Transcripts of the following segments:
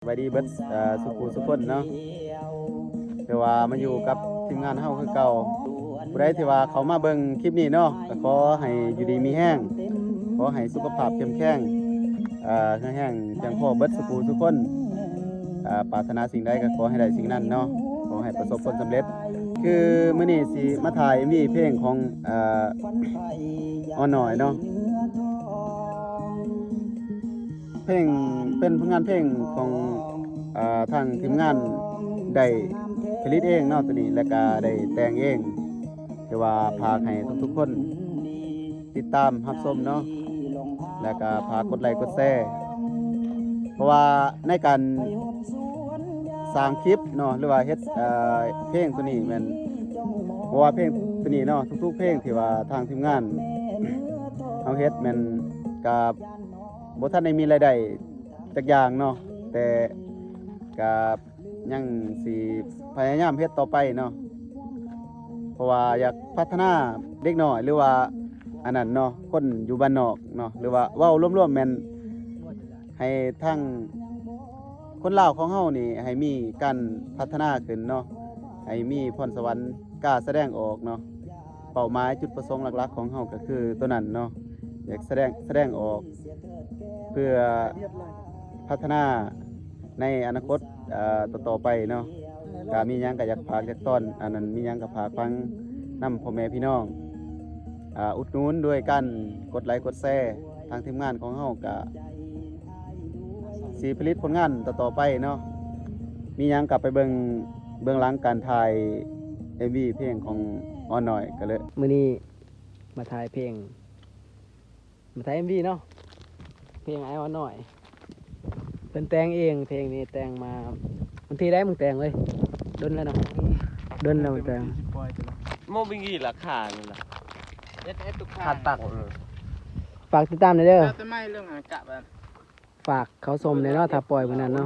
ສະບາຍດີເບິດ ເອີ ສູ່ຜູ້ສູ່ຄົນເນາະ ຖືວ່າມາຢູ່ກັບທີມງານເຮົາຄືເກົ່າ. ຜູ້ໃດທີ່ວ່າເຂົ້າມາເບິ່ງຄລິບນີ້ເນາະ ກໍຂໍໃຫ້ຢູ່ດີມີແຮງ, ຂໍໃຫ້ສຸຂະພາບເຂັ້ມແຂງ, ເອີ ເຫື່ອແຮງພຽງພໍເບິດສູ່ຜູ້ສູ່ຄົນ. ເອີ ປາດຖະໜາສິ່ງໃດກໍຂໍໃຫ້ໄດ້ສິ່ງນັ້ນເນາະ, ຂໍໃຫ້ປະສົບຜົນສຳເລັດ. ຄືມື້ນີ້ຊິມາຖ່າຍເອັມວີເພງຂອງ ເອີ ອ້ອນນ້ອຍເນາະ. ເພງ ເປັນຜົນງານເພງຂອງ ເອີ ທາງທີມງານໄດ້ຜະລິດເອງເນາະ ໂຕນີ້ ແລະກະໄດ້ແຕ່ງເອງ. ຖືວ່າຝາກໃຫ້ທຸກໆຄົນຕິດຕາມຮັບຊົມເນາະ ແລະກະຝາກກົດໄລກົດແຊ ເພາະວ່າໃນການສ້າງຄລິບເນາະ ຫຼືວ່າເຮັດ ເອີ ເພງໂຕນີ້ແມ່ນ ເພາະວ່າເພງໂຕນີ້ເນາະ ທຸກໆເພງທີ່ວ່າທາງທີມງານເຮົາເຮັດແມ່ນກະ ບໍ່ທັນໄດ້ມີລາຍໄດ້ຈັກຢ່າງເນາະ ແຕ່ກະຍັງຊິພະຍາຍາມເຮັດຕໍ່ໄປເນາະ ເພາະວ່າຢາກພັດທະນາເດັກນ້ອຍ ຫຼືວ່າອັນນັ້ນເນາະ ຄົນຢູ່ບ້ານນອກເນາະ ຫຼືວ່າເວົ້າລວມໆແມ່ນໃຫ້ທາງຄົນລາວຂອງເຮົານີ້ໃຫ້ມີການພັດທະນາຂຶ້ນເນາະ ໃຫ້ມີພອນສະຫວັນກ້າສະແດງອອກເນາະ. ເປົ້າໝາຍຈຸດປະສົງຫຼັກໆຂອງເຮົາກໍຄືໂຕນັ້ນເນາະ ຢາກສະແດງ ສະແດງອອກເພື່ອພັດທະນາໃນອະນາຄົດ ເອີ ຕໍ່ໆໄປເນາະ. ກະມີຫຍັງກະຢາກຝາກຢາກຕ້ອນ ອັນນັ້ນ ມີຫຍັງກະຝາກຝັງນຳພໍ່ແມ່ພີ່ນ້ອງ ອາ ອຸດໜູນດ້ວຍການກົດໄລກົດແຊ. ທາງທີມງານຂອງເຮົາກະຊິຜະລິດຜົນງານຕໍ່ໆໄປເນາະ. ມີຫຍັງກະໄປເບິ່ງເບື້ອງຫຼັງການຖ່າຍເອັມວີເພງຂອງອ້ອນນ້ອຍກັນເລີຍ. ມື້ນີ້ມາຖ່າຍເພງ ມາຖ່າຍເອັມວີເນາະ ເພງອ້າຍອ້ອນນ້ອຍ ເພິ່ນແຕ່ງເອງ. ເພງນີ້ແຕ່ງມາ ວັນທີໃດມຶງແຕ່ງເອີຍ? ດົນແລ້ວເນາະ ດົນແລ້ວແຕ່ງ. ໂມບິງກີລະຂານັ້ນລະ ເຮັດ ເຮັດທຸກຂາ ຂາຕັກ ຝາກຕິດຕາມແດ່ເດີ ແຕ່ໄມ້ເລື່ອງຫາກະແບບ ຝາກເຂົ້າຊົມແດ່ເນາະ ຖ້າປ່ອຍມື້ນັ້ນເນາະ.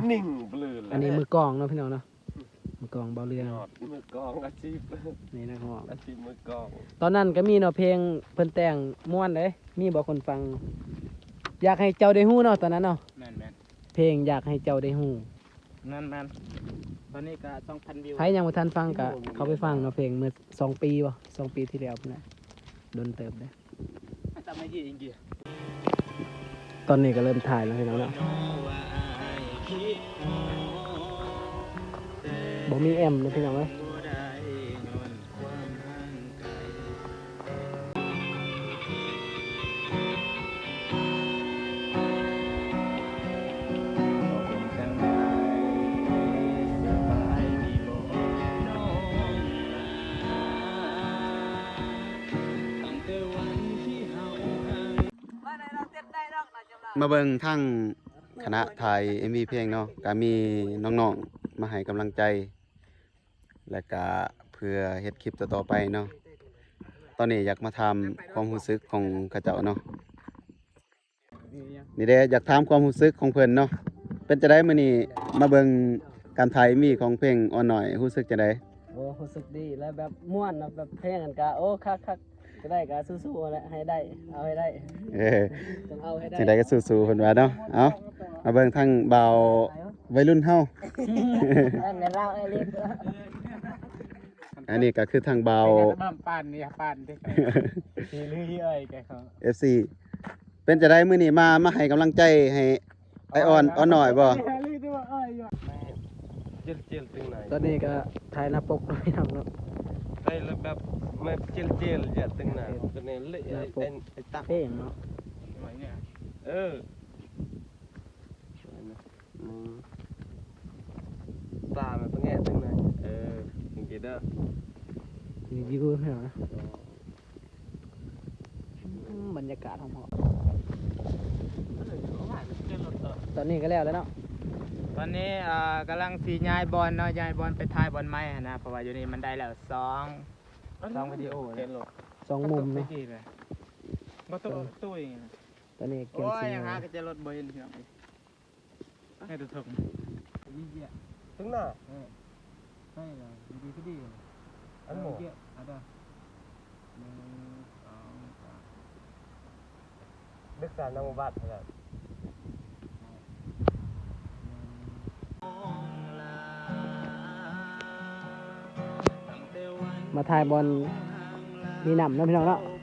ອັນນີ້ມືກອງເນາະພີ່ນ້ອງເນາະ ມືກອງເບົາເລື່ອງ ຍອດ ມືກອງອາຊີບ ນີ້ນັກຮ້ອງ ອາຊີບມືກອງ. ຕອນນັ້ນກໍມີເນາະ ເພງເພິ່ນແຕ່ງມ່ວນເດ້ ມີບໍ່ຄົນຟັງ? ຢາກໃຫ້ເຈົ້າໄດ້ຮູ້ເນາະ ຕອນນັ້ນເນາະ. ແມ່ນໆ ເພງຢາກໃຫ້ເຈົ້າໄດ້ຮູ້. ແມ່ນໆ ຕອນນີ້ກໍສອງພັນວິວ. ໃຜຍັງບໍ່ທັນຟັງກໍເຂົ້າໄປຟັງເນາະ ເພງເມື່ອສອງປີບໍ່ ສອງປີທີ່ແລ້ວພຸ້ນນະ ດົນເຕີບເດ້. ຕອນນີ້ກໍເລີ່ມຖ່າຍແລ້ວພີ່ນ້ອງເນາະ ບໍ່ມີແອມເນາະພີ່ນ້ອງເອີຍ. ມາເບິ່ງທາງຄະນະຖ່າຍເອັມວີເພງເນາະ ກະມີນ້ອງໆມາໃຫ້ກຳລັງໃຈ ແລະກະເພື່ອເຮັດຄລິບຕໍ່ໆໄປເນາະ. ຕອນນີ້ຢາກມາຖາມຄວາມຮູ້ສຶກຂອງເຂົາເຈົ້າເນາະ. ນີ້ເດ້ ຢາກຖາມຄວາມຮູ້ສຶກຂອງເພິ່ນເນາະ ເປັນຈັ່ງໃດມື້ນີ້ມາເບິ່ງການຖ່າຍເອັມວີຂອງເພງອ້ອນນ້ອຍ ຮູ້ສຶກຈັ່ງໃດ? ໂອ້ ຮູ້ສຶກດີ ແລະແບບມ່ວນເນາະ ແບບເພງຫັ້ນກະ ໂອ້ ຄັກໆ ຈະໄດ້ກະສູ້ໆແຫຼະ ໃຫ້ໄດ້ ເອົາໃຫ້ໄດ້. ເອີ ຈັ່ງໃດກໍສູ້ໆ ເພິ່ນວ່າເນາະ. ເອົາ ມາເບິ່ງທາງບ່າວໄວລຸ້ນເຮົາ ອັນນີ້ກໍຄືທາງບ່າວ ເປັນຈັ່ງໃດມື້ນີ້ມາ ມາໃຫ້ກຳລັງໃຈໃຫ້ອ້າຍອ້ອນ ອ້ອນນ້ອຍບໍ່? ຕອນນີ້ກໍຖ່າຍໜ້າປົກນຳເນາະ ໄປແບບມາເຈນໆ ຢ່າຕຶງໜ້າ ເພງເນາະ ເອີ ໜຶ່ງ ສາມ ແລ້ວກໍແງະຕຶງໜ້າ ເອີ ຈັ່ງຊີ້ເດີ ວິວເນາະ. ອືມ ບັນຍາກາດຫອມໆ ຕອນນີ້ກໍແລ້ວແລ້ວເນາະ. ຕອນນີ້ ເອີ ກຳລັງຊິຍ້າຍບ່ອນເນາະ ຍ້າຍບ່ອນໄປຖ່າຍບ່ອນໃໝ່ຫັ້ນນະ ເພາະວ່າຢູ່ນີ້ມັນໄດ້ແລ້ວສອງ ສອງວິດີໂອແລ້ວ ສອງມຸມເນາະ ບໍ່ໂຕຕຸ້ຍ. ຕອນນີ້ກຽມຊິ ໂອ້ຍ ຫາກໍຈະລົດບໍ່ເຫັນພີ່ນ້ອງເອີຍ. ໃຫ້ຕົວເທິງ ນີ້ເຢຍ ເທິງໜ້າ ເອີ ໃຫ້ລະ ດີໆ ດີໆ ອັນບໍ່ ເຢຍ ອາດາ ໜຶ່ງ ສອງ ສາມ ດຶກສານຳບໍ່ບາດເທົ່ານັ້ນ. ມາຖ່າຍບ່ອນມີນ້ຳເນາະ ພີ່ນ້ອງເນາະ.